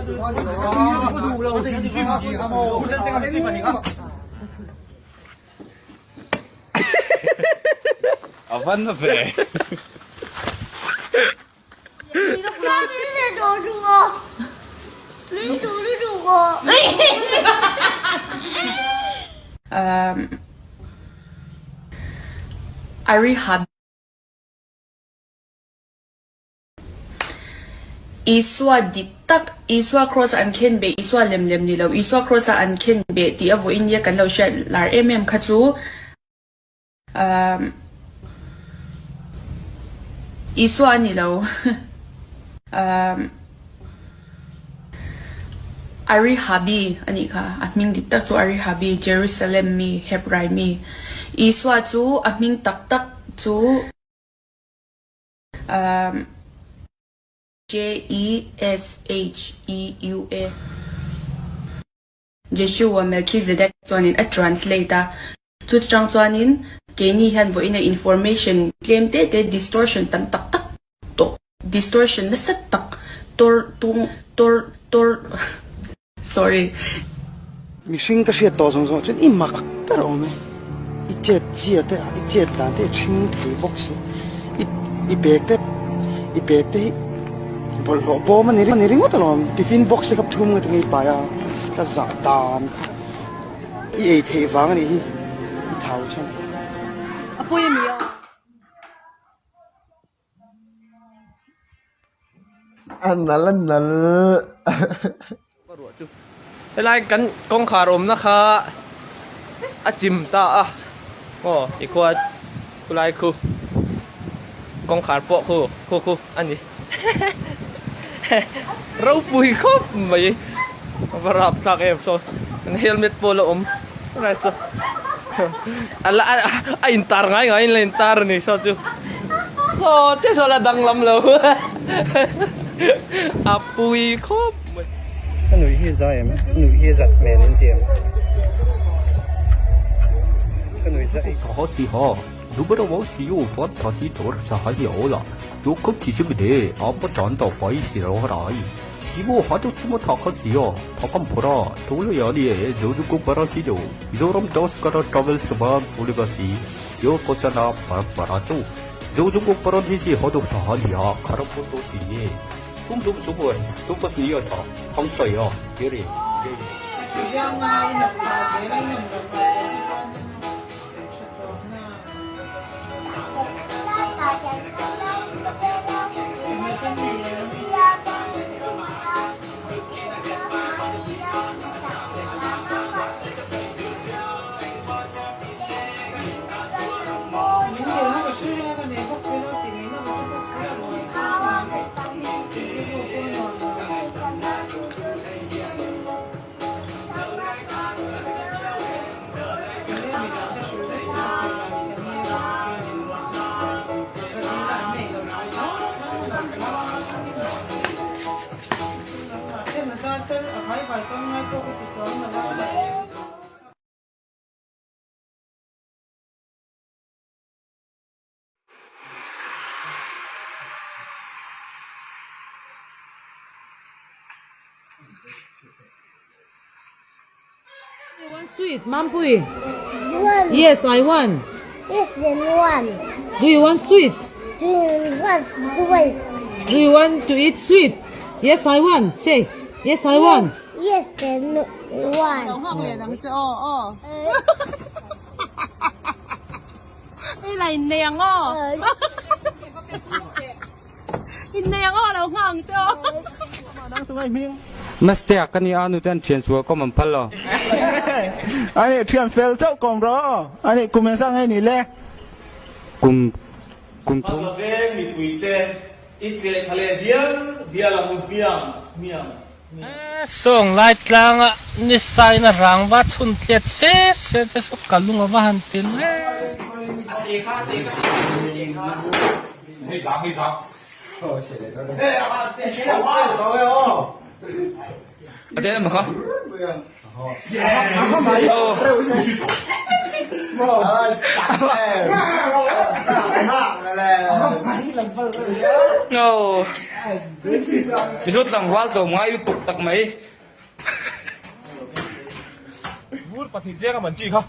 A van na ve. Isua dik tak, Isua Kraws a an khen beh, Isua lem lem ni lo, Isua Kraws a an khen beh tih a vawiin nia kan lo hriat lar em em kha chu Isua a ni lo. Arihabi a nih kha, a hming dik tak chu Arihabi, Jerusalem mi, Hebrai mi. Isua chu a hming tak tak chu J-E-S-H-E-U-A. Jeshua Melchizedek chuanin a translate a, chu chang chuanin keini hian vawiina information tlem te te distortion tam tak tak tawh distortion nasa tak tor tung tor tor sorry. Mihring ka hriat tawh zawng zawng chuan i mak ber awm e, i chet zia te ah i chet dan te i ṭhing thei bawk si, i i bag te i bag te hi bawlhhlawh bawm a ni ringawt alawm, tiffin box te kha thum nga tinge i pai a, ka zah dan kha i ei theih vang a nih hi i thau chuan. A pawi a mi a. A nal a nal. Ruah chu helai kan kawngkhar awmna kha a chim ta a aw tikhua khulai khu kawngkhar pawh khu khu khu a ni ropui khawp mai a va rap thlak em saw an helmet pawh la awm tunah chuan a intar ngai ngaiin la intar a ni saw chu. Saw che saw la danglam lo a pui khawp mai. Ka nuih hi za em? Nuih hi zat hmel in ti em? Ka nuih za i. Ka si ha, dubara wa si yo fan tha si tor sa ha hi o la, yo khop chi si de a pa chan ta fai si ro rai. Si bo ha tu suma tha kha si a, tha kam phora, to lo ya ni e jo ju ko para si jo, Mizoram dos kara travel saman puli ba si. Yo kochana parampara chu Zojungkuk paranjisi hoduk sahaniya kharaphoto siye tumtum subun tukasniya tha thangchaya yeri yeri. You want sweet, Mampui? Yes, I want. Yes, I want. Do you want sweet? Do you want sweet? Do you want to eat sweet? Yes, I want. Say, yes, I want. Yes, I want. Lo nghak leh ang che aw aw. Hei la innei ang aw. Innei ang aw lo nghak ang che aw. Mastea ka nia nu ten thian sual kawm an phal lo. Ani thian fel chauh kawm rawh. Ani kum engzah nge ni le? Kum kum thum. Hmasa veng mipuite i tleh thla leh dial dial ang u hmiang hmiang. Sawng lai tlanga ni saina rang va chhun tlet se se te saw ka lung a va han ti le. No. Mizo tlangval tlawm ngai lutuk tak mai. Vur pahnih zeng a man chi kha.